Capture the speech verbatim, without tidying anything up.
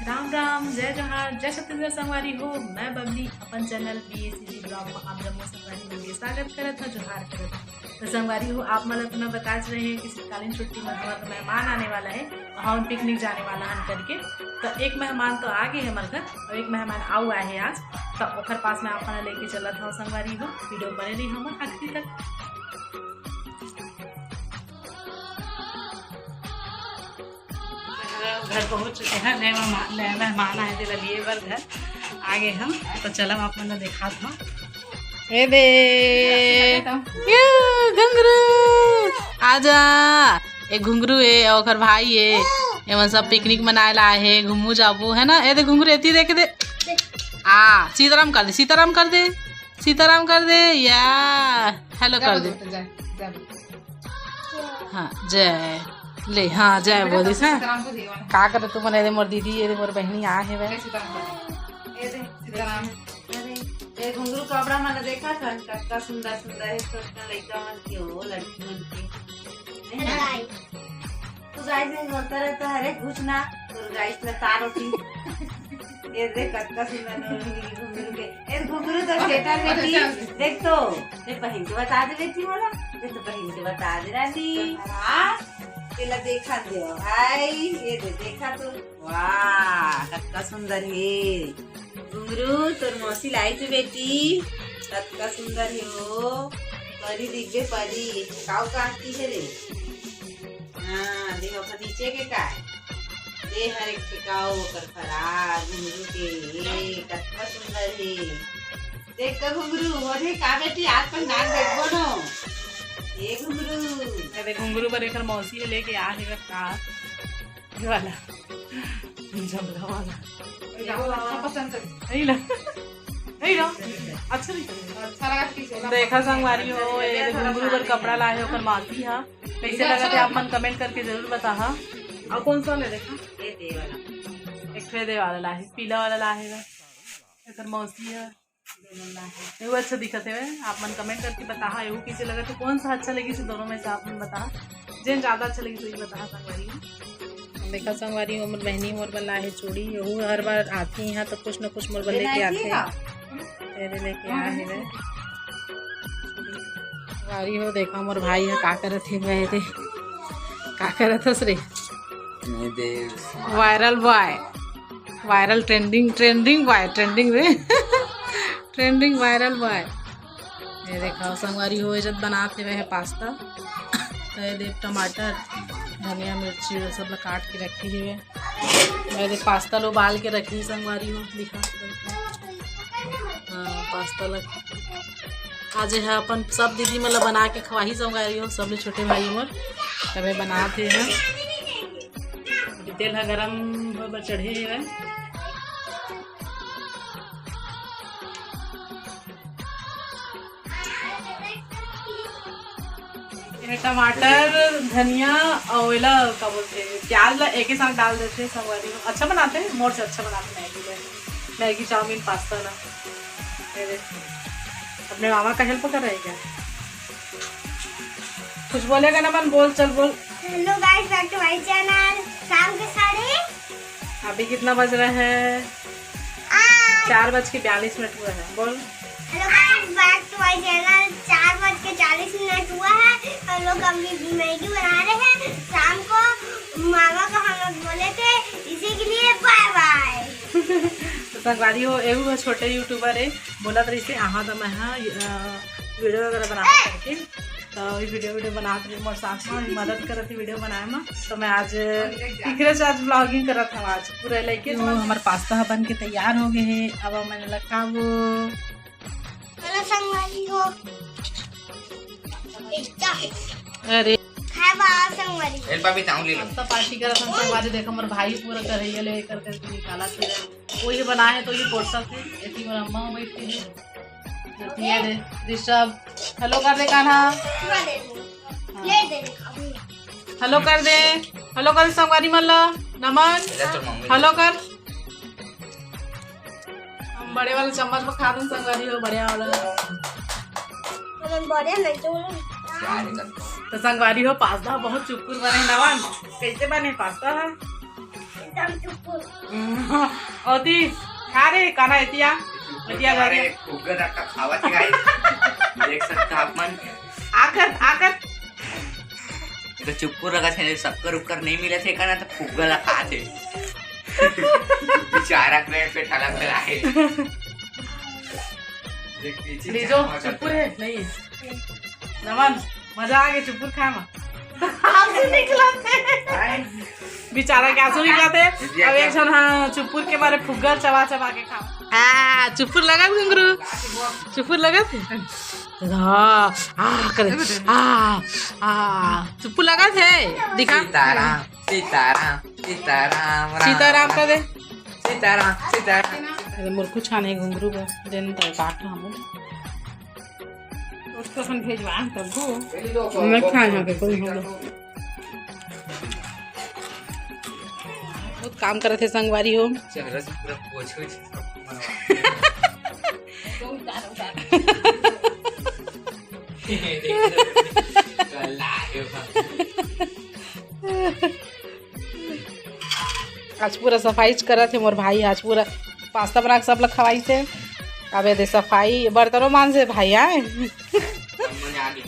राम राम, जय जोहार, जय छत्तीसगढ़ संगवारी हो। मैं बबली अपन चैनल बीएसीजी ब्लॉग में आप जम्मो संगवारी मन के स्वागत करत हूँ, जोहार करत हूँ। तो संगवारी हो, आप मन ला तो मैं बता रहे हैं कि शीतकालीन छुट्टी में हमारा मेहमान आने वाला है और हम पिकनिक जाने वाला हन करके। तो एक मेहमान तो आ गए हैं हमारे घर और एक मेहमान आऊ आए हैं आज। तो ओकर पास मैं आप मन ला लेके चलत हूँ संगवारी हो, वीडियो बने रही हमर आखिरी तक। घर पहुंच चुके हैं, नए मेहमान, नए मेहमान आए थे, लिए बर घर आ गए हम। तो चलो आप मन ला दिखात हूँ। ए दे, यू घुंगरू, आजा। ए घुंगरू ए, ओकर भाई ए, एमन सब पिकनिक मनाए ला आए हे, घूमू जाबू, है ना? ए दे घुंगरू, एती देख दे। आ, सीताराम कर दे, सीताराम कर दे, सीताराम कर दे, या हेलो कर दे। हाँ, जय। ले, हाँ, जय बोलिस, हाँ। का करे तू मन, ए दे मोर दीदी, ए दे मोर बहिनी आ हे बे। ए दे, सीताराम। अरे, ए घुंगरू कपड़ा मन देखा था, कतका सुंदर सुंदर है, छोटका लइका मन के, ओ लड़की मन के। नहीं ना? तो गाइस नहीं बोलता रहता, अरे कुछ ना, तो गाइस ना तार होती। ए दे, कतका सुंदर घुंगरू के। ए घुंगरू तो थिएटर में थी, देख तो। ए पहन के बता दे बेटी मोला, ए तो पहन के बता दे रानी। हाँ, तेला देखा दे भाई, ए दे देखा तो। वाह, कतका सुंदर हे। घुंगरू, तोर मौसी लाई थे बेटी, कतका सुंदर हे वो। परी दिखबे परी, काऊ काटती हे रे। हाँ, देख ओकर नीचे के का हे? दे हर एक ठे काऊ ओकर फराक, घुंगरू के, ए, कतका सुंदर हे। देख का घुंगरू, हो रे का बेटी, आज पर नाक देखबो नो। ए घुंगरू। अरे घुंगरू बर एकर मौसी ह लेके आ हे का? ये वाला। जबरा वाला। ये वाला अच्छा पसंद है। यही ला। यही ला। अच्छा दिख रहा है। अच्छा लगा, ठीक है। देखा संगवारी हो, ये घुंगरू बर कपड़ा लाए हे ओकर मौसी ह। कैसे लगा थे आप मन कमेंट करके जरूर बताहा। और कौन सा ले देखा? ये दे वाला। एक ठे दे वाला लाए हे, पीला वाला लाए हे। एकर मौसी ह। एहू अच्छा दिखत हे, आप मन कमेंट करके बताहा, एहू कैसे लगत हे, कौन सा अच्छा लगिस दोनों में से आप मन बताहा, जेन ज्यादा अच्छा लगिस वही बताहा संगवारी हो। देखा संगवारी हो, मोर बहिनी मोर बर लाए हे चूड़ी, एहू हर बार आथे यहाँ तो कुछ न कुछ मोर बर लेके आथे। तेरे लेके आए हे वे। संगवारी हो, देखा मोर भाई ह का करत हे बे, का करत हस रे? नहीं दे। वायरल बॉय, वायरल ट्रेंडिंग, ट्रेंडिंग बॉय, ट्रेंडिंग रे। ट्रेंडिंग वायरल बॉय। ये देखा संगवारी हो, इज्जत बनात हे वह पास्ता। तो ये देख टमाटर, धनिया, मिर्ची, वो सब ला काट के रखे हे। मैं देख पास्ता ला उबाल के रखे हे संगवारी हो, दिखा। हाँ, पास्ता ला आज ये अपन सब दीदी मन ला बना के खवाही संगवारी हो, सब ले छोटे भाई मोर। तबे बनात हे। तेल ह गरम होए बर चढ़े हे। ये टमाटर, धनिया और एला का बोलते हैं, प्याज ला एक ही साथ डाल देते हैं संगवारी हो। अच्छा बनाते हैं, मोर से अच्छा बनाते हैं मैगी ला, मैगी, चाउमीन, पास्ता ला। ये देख, अपने मामा का हेल्प कर रहे क्या? कुछ बोलेगा ना मन, बोल, चल बोल। Hello guys, back to my channel। शाम के साढ़े अभी कितना बज रहा है? आ। चार बज के बयालीस मिनट हुआ है। बोल। Hello guys, back to my channel। चार बज के चालीस मिनट हुआ है। हम लोग अभी मैगी बना रहे हैं। शाम को मामा को हम लोग बोले थे, इसी के लिए bye bye। तो संगवारी हो, एहू ह छोटे YouTuber हे, बोलत रहिसे, "आहा तो मैं हा, अ, वीडियो वगैरह बना करके।" तो ये वीडियो, वीडियो बनात रही मोर साथ में, मदद करत ही वीडियो बनाए में। तो मैं आज इकरे से आज vlogging करत हूँ आज पूरा लेके। तो हमार पास्ता ह बन के तैयार हो गए है, अब हमन ला खाबो। Hello संगवारी हो। अरे खाए बा संगवारी। एल पापी ताऊ ले लो। पास्ता पार्टी करत हम संगवारी, देखो मोर भाई पूरा करैया ले कर करके निकाला थे। वो ये बनाए हैं तो ये पोर्शन थे, एती मोर अम्मा बैठ के है। ये दे, ऋषभ, हेलो कर दे कान्हा। पूरा दे दो। हाँ। ले दे अभी। हेलो कर दे, हेलो कर दे संगवारी मन ला, नमन, हेलो कर। हम बड़े वाला चम्मच में खा रहे हैं संगवारी हो, बढ़िया वाला। नमन बढ़िया नहीं तो बोलो। तो संगवारी हो, पास्ता बहुत चुकुर बने नमन, कैसे बने पास्ता है? ओती, खा रे, काना एतिया। एतिया ला रे। फुग्गा धक्का खावत हे guys। देख सकता आप मन। आकर, आकर। तो चुप्पू रखत हे, शक्कर उक्कर नहीं मिलत हे, काना तो फुग्गा ला खात हे। बेचारा पेट पे ठलक रहा है। देख, पीछे लीजो, चम्मच चुप्पू रे, नहीं है। नमन, मजा आ गया चुप्पू खाए में। आंसू निकलत हे। बेचारा के आंसू निकलत हे। अब एक झन, हाँ, चुप्पुर के मारे फुग्गा चबा चबा के खाओ। हाँ, चुप्पुर लगत घुंगरू, चुप्पुर लगत हे। हाँ, आ, करे, आ, आ, चुप्पुर लगत हे। दिखा। सीताराम, सीताराम, सीताराम, राम, सीताराम राम। कर दे। सीताराम, सीताराम। अरे मोर कुछ आने घुंगरू बा, देन तो काट हम। उसको अपन भेजवा तब वो। मैं खाए यहाँ पे कोई हम लोग। बहुत काम करत हे संगवारी हो। चेहरा से पूरा पोछ पोछ सबको मनवा। आज पूरा सफाई करत हे मोर भाई, आज पूरा पास्ता बना के सब ला खवाइस हे। अब ये दे सफाई, बर्तनों मांजे भाई आए। सब मने आगे।